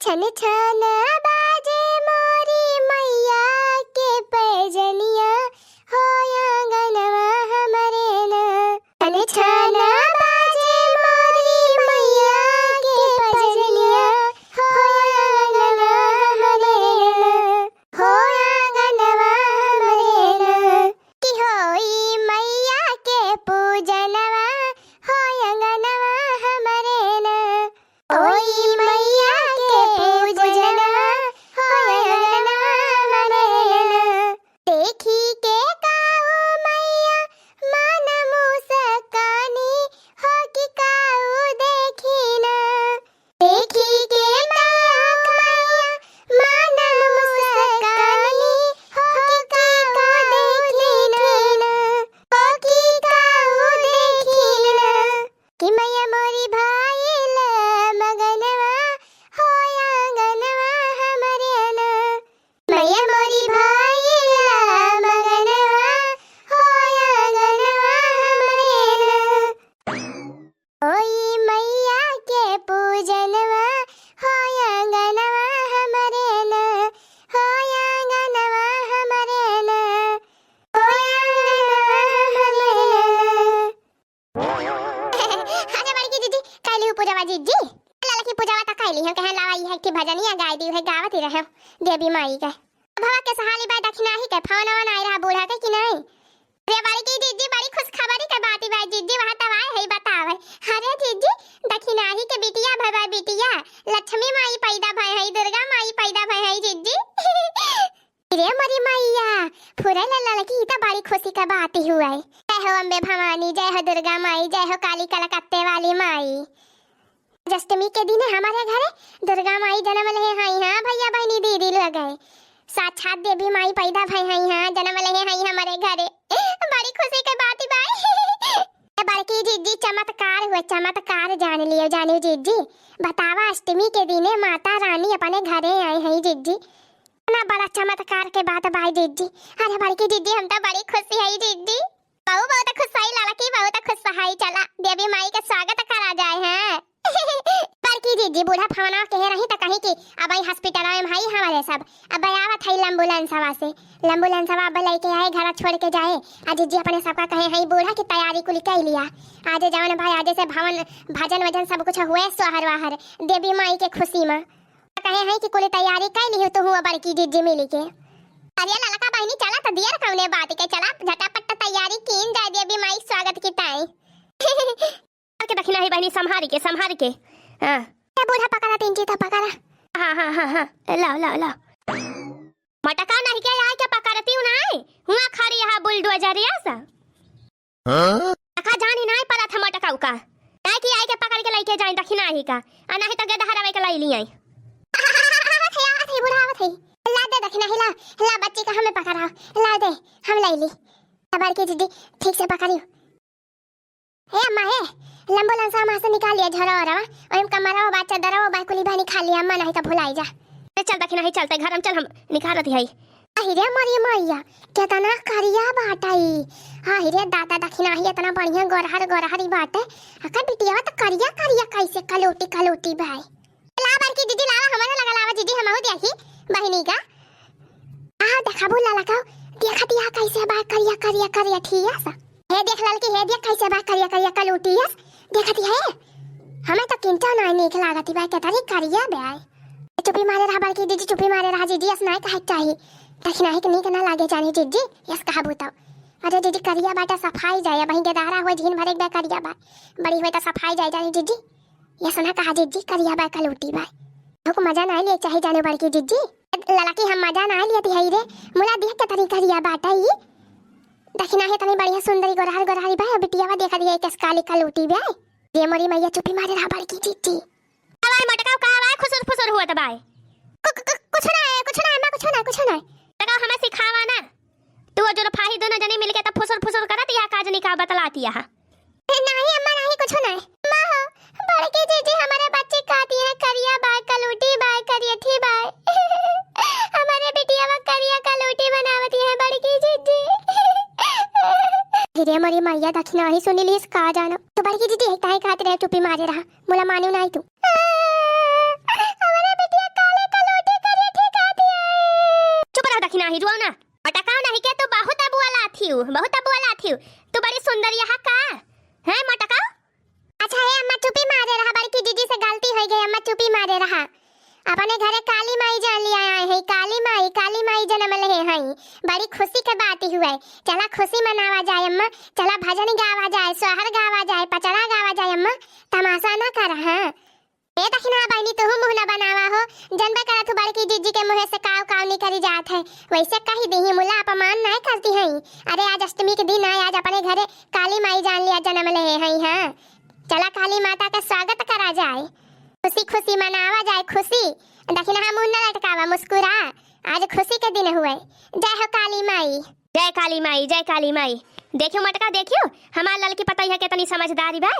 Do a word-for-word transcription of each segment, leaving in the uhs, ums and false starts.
छन छन बाजे मोरी मैया के पैजनिया, हो आंगनवा हमरे ना। छन छन बाजे मोरी मैया के पैजनिया, हो आंगनवा हमरे ना। हो आंगनवा हमरे ना। कि होई मैया के पूजनवा, हो आंगनवा हमरे ना। होई मैया के पूजनवा, हो आंगनवा हमरे ना। देखी के काऊ मैया मन मुस्कानी, हो कि काऊ देखी ना। देखी के काऊ मैया मन मुस्कानी, हो कि काऊ देखी ना। हो कि काऊ देखी ना। कि मैया मोरी भइल मगनवा, हो आंगनवा हमरे ना। मैया मोरी भइल मगनवा, हो आंगनवा हमरे ना। होई मैया के पूजनवा, हो आंगनवा हमरे ना। हो आंगनवा हमरे ना। हो आंगनवा हमरे ना। अरे बड़की जिज्जी, कैली हूँ पूजवा जिज्जी? ललकी पूजवा त कैली हूँ, कहे लावा ई है कि भजनिया गाय दी है, गावत ही रहे देवी माई के। भवा के सहाली बाय दखिनाही के फोन वोन आई रहा बूढ़ा के कि नहीं? अरे बड़की जिज्जी, बड़ी खुशखबरी के बात बाय जिज्जी, वहाँ तवाय है बतावे। अरे जिज्जी, दखिनाही के बिटिया भय बाय बिटिया, लक्ष्मी माई पैदा भय है, दुर्गा माई पैदा भय है जिज्जी। रे मोरी मैया, फुरल ललकी, ई त बड़ी खुशी का बात ही हुआ है। जय हो अम्बे भवानी, जय हो दुर्गा माई, जय हो काली कलकत्ते वाली माई। अष्टमी के दिन हमारे घरे दुर्गा माई जन्म लेहे हई, हाँ भैया बहनी दीदी लोग है, साक्षात देवी माई पैदा भई हई, हाँ जन्म लेहे हई हमारे घरे। बड़ी खुशी के बात ही बाय। ए बड़की जिज्जी चमत्कार हुए, चमत्कार जान लियो, जानियो जिज्जी। बतावा अष्टमी के दिने माता रानी अपने घरे आई हई जिज्जी। इतना बड़ा चमत्कार के बात बाय जिज्जी। अरे बड़की जिज्जी, हम तो बड़ी खुश हई जिज्जी। बहू बहुत खुश हई, ललकी बहुत खुश हई। चला देवी माई के स्वागत करा जाए हैं। बड़की जिज्जी, बूढ़ा फवना कहे रही त कहीं कि अब ई hospital में हई हमारे सब, अब आवत हई एम्बुलेंसवा से, एम्बुलेंसवा अब लेके आए, घर छोड़ के जाए। आ जिज्जी अपने सबका कहे हई बूढ़ा की तैयारी कुल कई लिया। आज जवन भाई, आज से भवन, भजन वजन सब कुछ हुए, सोहर वाहर देवी माई के खुशी में। कहे हैं कि कुल तैयारी कर ली हो तू हुआ बड़की जिज्जी मिली के। अरे ललका बहनी, चला त दियर कौने बात के, चला झटापट तैयारी कीन जाए देवी माई स्वागत की ताई। के दखिनाही बहनी, संभारी के, संभारी के। हाँ। ए बूढ़ा पकड़ा, तीन चीता पकड़ा। हाँ, हाँ, हाँ, हाँ। लाओ, लाओ, लाओ। मटका नहीं के आए के पकड़ती हूँ ना, हुआ खड़ी है बुलडोजरिया सा। हाँ? अखा जानी नाई पड़ा था मटका उका। नाई कि आई के पकड़ के लइके जाई दखिनाही का। आ नाही तो गेदहरवे के लई ली आई। आवत है, आवत है, बूढ़ा आवत है। ला दे दखिनाही, ला, ला बच्ची का हमें पकड़ाओ। ला दे, हम लई ली। बड़की जिज्जी, ठीक से पकड़ियो। ए अम्मा, ए, एम्बुलेंसवा से निकाल लिया झोरा ओरवा। ओहिम कमरवा बा, चदरवा बा, कुली बहनी खा लिया, अम्मा नाही तो भुलाई जा। ए, चल दखिनाही, चलते घर हम चल, हम निकारत हई। अहि रे मोरी मैया, केतना करिया बाटइ। अहि रे दादा, दखिनाही एतना बढ़िया गोरहर गोरहर ई बाटे। अकर बिटिया त करिया करिया कइसे कलूटी कलूटी बाय। ला बड़की जिज्जी, लावा, हमरे लगा लावा जिज्जी, हमहू देखी बहिनी का। आ देखा बुला लगाओ, देखत या कइसे बाय करिया करिया करिया ठिया सा। हे देख ललकी, हे देख कइसे बाय करिया करिया कलूटी यस। देखत है, हमें तो किंचो नाई नीक लागत बाय, केतरी करिया बाय। चुपी मारे रहा बड़की जिज्जी, चुपी मारे रहा जिज्जी, यस नाई कहे के चाही। दखिनाही के नीक ना लागे जानी जिज्जी, यस कहबू तो। अरे जिज्जी करिया बाटे सफाई जाए, अबहीं गेदारा हुए झीन भरे के बा करिया बा। बड़ी हुए तो सफाई जाए जानी जिज्जी। यस ना कहा जिज्जी, करिया बाय कलूटी बाय। तुक मजा नाई लिए चाही जाने बड़की जिज्जी। ललकी हम मजा नाई लियत हई रे, मुला देख केतरी करिया बाटे ई। दखिनाही एतनी बढ़िया सुंदरी गोरहर गोरहरी बाय, बिटिया बा देखा दिया कस काली कलूटी बाय। रे मोरी मैया चुपी मारे रहा बड़की जिज्जी। का बाय मटका, का बाय खुसुर फुसुर हुअत बाय? कु-, कु-, कु-, कुछ ना है, कुछ ना है, अम्मा, कुछ ना है, कुछ ना है। लगा हमें सिखावा ना। तू और जो फाही दोनों जनी मिलके तब फुसुर फुसुर करत या काजनी का बतलाती यहाँ। ए, नाही अम्मा, नाही कुछ ना है। अम्मा हो, बड़की जिज्जी हमारे बच्ची कहती है करिया बाय कलूटी बाय करियठी बाय। हमारे बिटिया वो करिया कलूटी बनावती है बड़की जिज्जी। अरे मोरी मैया दखिनाही सुनी लीस का जानो। तो बड़की जिज्जी एक ताई कहते रहे चुपी मारे रहा। मोला मानियो नाही तू। हमरे बिटिया का नहीं रुआओ ना। मोटकाओ नहीं के, तू बहुत अबुआ लाथिउ, बहुत अबुआ लाथिउ। तू बड़ी सुंदरिया है का? हैं मोटकाओ? अच्छा हे अम्मा, चुपी मारे रहा, बड़की जीजी से गलती होइ गई अम्मा, चुपी मारे रहा। अपने घरे काली माई जान लिया आए हैं, काली माई, काली माई जन्म लेहे हैं। बड़ी खुशी के बात हुए। चला खुशी मनावा जाए अम्मा, चला भजन गावा जाए, सोहर गावा जाए, पचरा गावा जाए अम्मा, तमाशा ना कर, हाँ। ए दखिनहा बहिनी, तुहू मुँह न बनावा हो, जनबे करत हू बड़की जीजी के मुँहे से काव काव निकरी जात है। वैसे कही दीही मुला, अपमान नाय करती हैं। अरे आज अष्टमी के दिन आए, आज अपने घरे काली माई जान लिया जन्म लेहे हैं, हाँ। चला काली माता का स्वागत करा जाए, खुशी खुशी मनावा जाए, खुशी। दखिनहा मुँह न लटकावा, मुस्कुरा, आज खुशी के दिन हुए। जय हो काली माई। जय काली माई, जय काली माई। देखियो मोटका, देखियो, हमार ललकी पतैया केतनी समझदारी बा।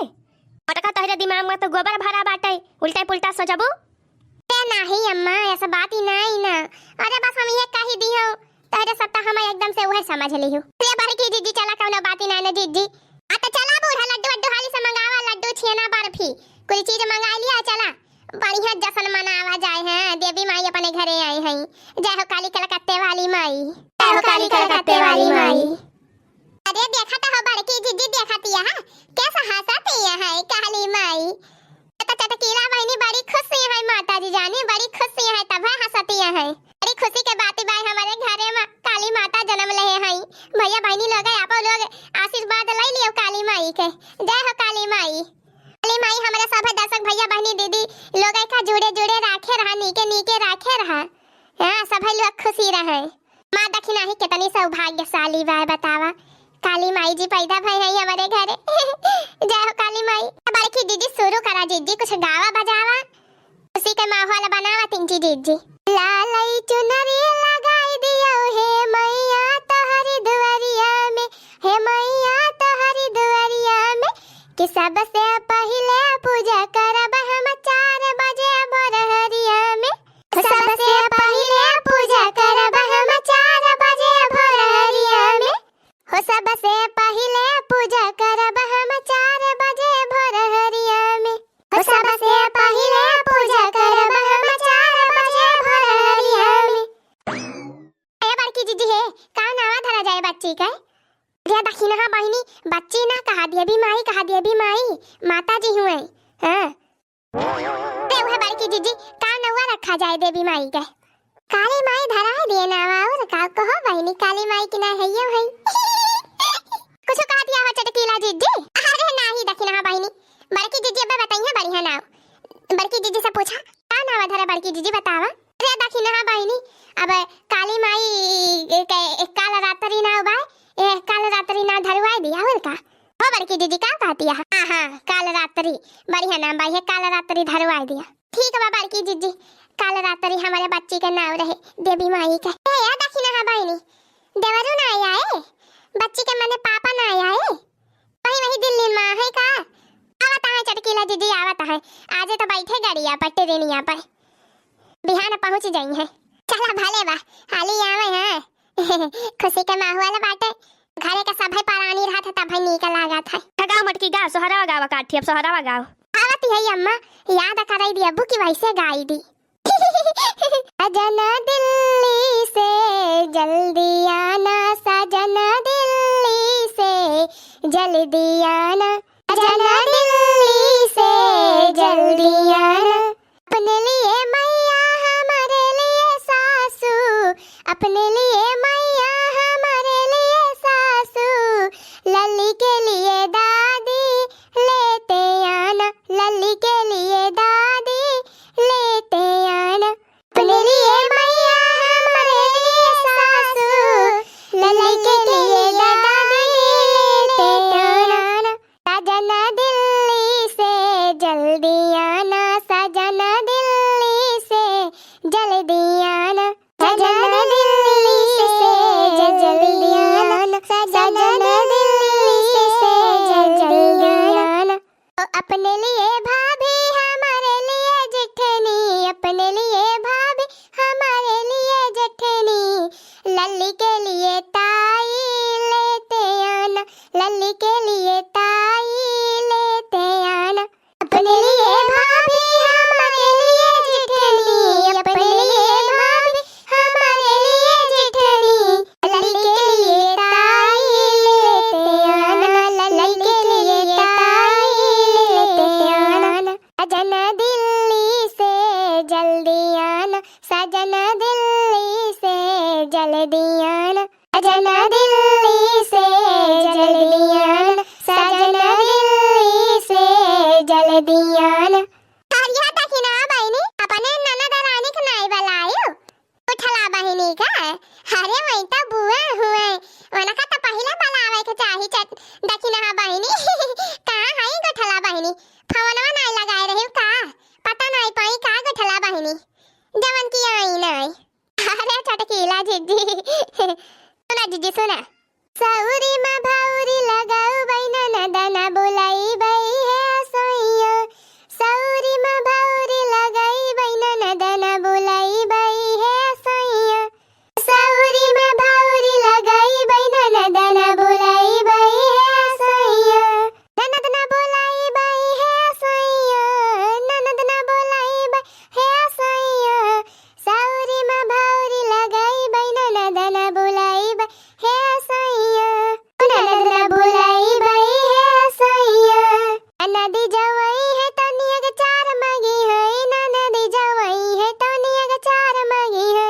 मोटका, तोहरे दिमाग में तो गोबर भरा बाटे, उल्टा पुल्टा सोचबू। अरे नाही अम्मा, ऐसा बात ही नाही ना। अरे बस हम ये कही दियो, तोहरे सब तो हम एकदम से उहे समझ लिहू। अरे बड़की जीजी, चला कौनो बात ही नाही ना जीजी। आ तो चला बूढ़ा, लड्डू वड्डू हाली से मंगावा, लड्डू, छेना, बर्फी, कुल चीज मंगा लिया, चला। बढ़िया जश्न मनावा जाए, हैं, देवी माई अपने घरे आई हैं। जय हो काली कलकत्ते वाली माई। जय हो काली कलकत्ते वाली माई। अरे देखा तो हो बड़की जीजी, देखा तिया है, कैसा हंसती है काली माई। तो चटकीला बहिनी बड़ी खुशी है माता जी जानी, बड़ी खुशी है, तब है हंसती है। बड़ी खुशी के बात बा हमारे घरे में काली माता जन्म लेहे हैं। भैया बहिनी लोग, आपो लोग आशीर्वाद ले लियो काली माई के। जय हो काली माई। काली माई, हमरे सभे दर्शक भैया, बहिनी, दीदी लोग का जुड़े जुड़े राखे रहा, नीके नीके राखे रहा। हाँ, सभे लोग खुशी रहे। माँ दखिनहा ही कितनी सौभाग्यशाली बा, बतावा। काली माई जी पैदा भई है हमरे घरे। जय हो काली माई। बड़की जीजी शुरू करा जीजी, कुछ गावा बजावा। खुशी के माहौल बनावा तिनकी जीजी। लालई चुनरी लगाई दियो हे मैया तोहरी दुआरिया में, हे मैया तोहरी दुआरिया में, कि सबसे पहिले पूजा करब हम चार बजे भोरहरिया में। सबसे पहिले पूजा करब हम चार बजे भोरहरिया में। हो सबसे पहिले पूजा करब हम चार बजे भोरहरिया में। हो सबसे पहिले पूजा करब हम चार बजे भोरहरिया में। ए बड़की जीजी हे, का नावा धरा जाए बच्ची के? अरे दखिनहा बहिनी, बच्ची ना कहा, देवी माई कहा, देवी माई, माता जी हुए। हाँ। ते उहे बड़की जीजी, का नौवा रखा जाए देवी माई के? काली माई धरा दिए नावा, और का कहो बहिनी, काली माई की ना है ये भाई। कुछ कहा दिया हो चटकीला जीजी? अरे नाही दखिनहा बहिनी, बड़की जीजी अबे बताई है बढ़िया नाव। बड़की जीजी से पूछा, का नावा धरा बड़की जीजी बतावा? अरे दखिनहा बहिनी, अब काली माई के काल रात्रि नाव बा, ए काल रात्रि नाव धरवाई दिया, और का? हो बड़की जीजी, का कहती है? हाँ, हाँ, काल रात्रि, बढ़िया नाम बा, ये काल रात्रि धरवाई दिया। ठीक बा बड़की जीजी, काल रात्रि हमारे बच्ची के नाव रहे देवी माई के। ए, या दखिनहा बहिनी, देवरू ना आए, बच्ची के मने पापा ना आए, वही, वही दिल्ली में है का? आवत है चटकीला जीजी, आवत है, आजे तो बैठे गड़िया पर, ट्रेनिया पर, बिहान पहुँच जाई है। चला भले बा, हाली आवे हैं। खुशी के माहौल बाटे, घरे के सभे परानी रहत है, तभे नीक लागत है। गाँव मटकी गाँव, सोहरावा गावा काठी, अब सोहरावा गाँव। आवत है अम्मा, याद कराई दिया, बुकी वैसे गाई दी। सजना दिल्ली से जल्दी आना, सजना दिल्ली से जल्दी आना, सजना दिल्ली से जल्दी आना। अपने लिए मैया, हमारे लिए सासू, अपने लिए मैया, हमारे लिए सासू, लल्ली के लिए दादी लेते आना, लल्ली के लिए दादी लेते आना। अपने लिए मैया, हमारे लिए सासू, लल्ली के लिए दादी लेते आना। सजना दिल्ली से जल्दी आना, सज- जल्दी आना सजना दिल्ली से, जल्दी आना सजना दिल्ली से, जल्दी आना सजना दिल्ली से, जल्दी आना। अरे देखी ना बहिनी, अपने ननद रानी के नाई बलायू। गोठला बहिनी का? अरे वही तो बुआ हुए, उनका तो पहिले बलावे के चाही। चट-, देखी ना बहिनी, कहाँ है गोठला बहिनी? फोनवा नाई लगाए रही का? पता नाई पाई का गोठला बहिनी, जवन की आई नाई। अरे चटकीला जिज्जी, सुना जिज्जी सुना। सौरी मा भौरी लगाऊ बैना नदना बुलाई बई हे सैया। सौरी मा भौरी लगाई बैना नदना बुलाई बई हे सैया। सौरी मा भौरी लगाई बैना नदना बुलाई बई हे सैया। ननद ना बोलाई बई हे सैया, ननद ना बोलाई बई हे सैया। सौरी मा भौरी लगाई बई ननद ना बोलाई बई हे सैया। ननद ना बोलाई बई हे सैया। ननदी जवाई है तो नियग चार मगी है, ननदी जवाई है तो नियग चार मगी है।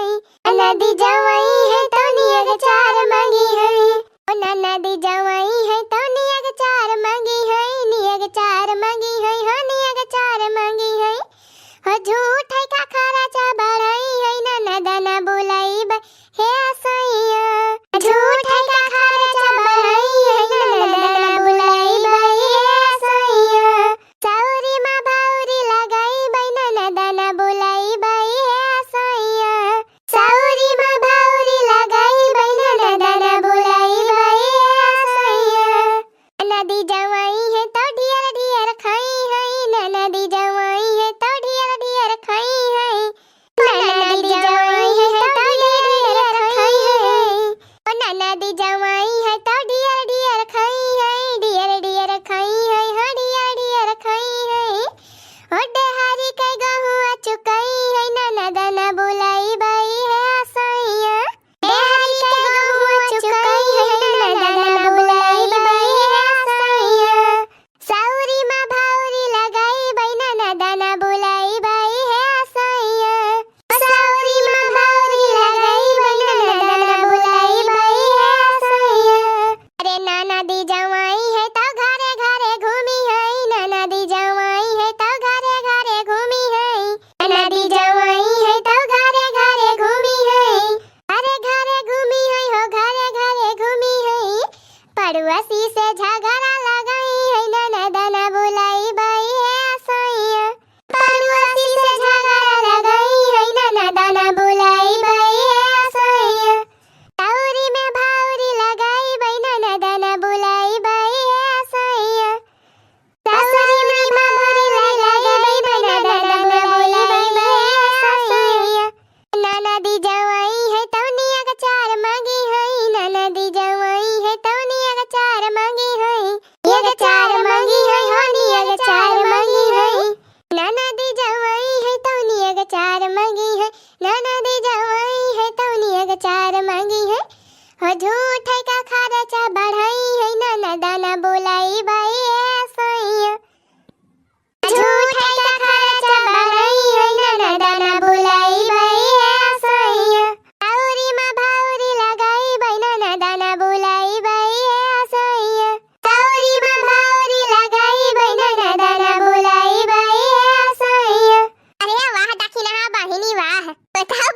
ननदी जवाई है तो नियग चार मगी है। ओ ननदी जवाई है तो नियग चार मगी है, नियग चार मगी है, हो नियग चार मगी है। हो झूठ है का खर्चा बढ़ाई है, ननद ना बुलाई बई हे सैया। झूठ है का खर्चा बढ़ाई है, ननद ना बुलाई बई हे सैया। सौरी मा भौरी लगाई बई ननद ना बुलाई बई हे सैया। सौरी मा भौरी लगाई बई ननद ना बुलाई बई हे सैया। ननदी जवाई है तो ढियर ढियर खाई है, ननदी जवाई है तो ढियर ढियर खाई है। ननदी जवाई है तो ढियर ढियर खाई है। ओ ननदी जवाई है तो ढियर ढियर खाई है, ढियर ढियर खाई है, हो ढियर ढियर खाई है। ओ डेहरी के गहुआ चुकाई है, ननद ना बुलाई बई हे सैया। डेहरी के गहुआ चुकाई है, ननद ना बुलाई बई हे सैया। सौरी मा भौरी लगाई बई ननद ना बुलाई बई हे सैया। सौरी मा भौरी लगाई बई ननद ना बुलाई बई हे सैया। अरे ननदी जवाई है तो घरे घरे घूमी है, ननदी जवाई है तो घरे घरे घूमी है। ननदी जवाई है तो घरे घरे घूमी है। घरे घरे घूमी है हो, घरे घरे घूमी है। पड़ोसी से झगड़ा लगाई है, ननद ना बुलाई बई हे सैया। पड़ोसी से झगड़ा लगाई है, ननद ना बुलाई बई हे सैया। सौरी मा भौरी लगाई बई ननद ना बुलाई बई हे सैया। सौरी मा भौरी लगाई बई ननद ना बुलाई बई हे सैया। ननदी जवाई है तो नियग चार मगी है, ननदी जवाई है तो नियग चार मगी है। नियग चार मगी है, हो नियग चार मगी है। ननदी जवाई है तो नियग चार मगी है, ननदी जवाई है तो नियग चार मगी है। हो झूठ है का खर्चा बढ़ाई है, ननद ना बुलाई बई हे सैया। झूठ है का खर्चा बढ़ाई है, ननद ना बुलाई बई हे सैया। सौरी मा भौरी लगाई बई ननद ना बुलाई बई हे सैया। सौरी मा भौरी लगाई बई ननद ना बुलाई बई हे सैया। अरे वाह दखिनहा बहिनी वाह, बताओ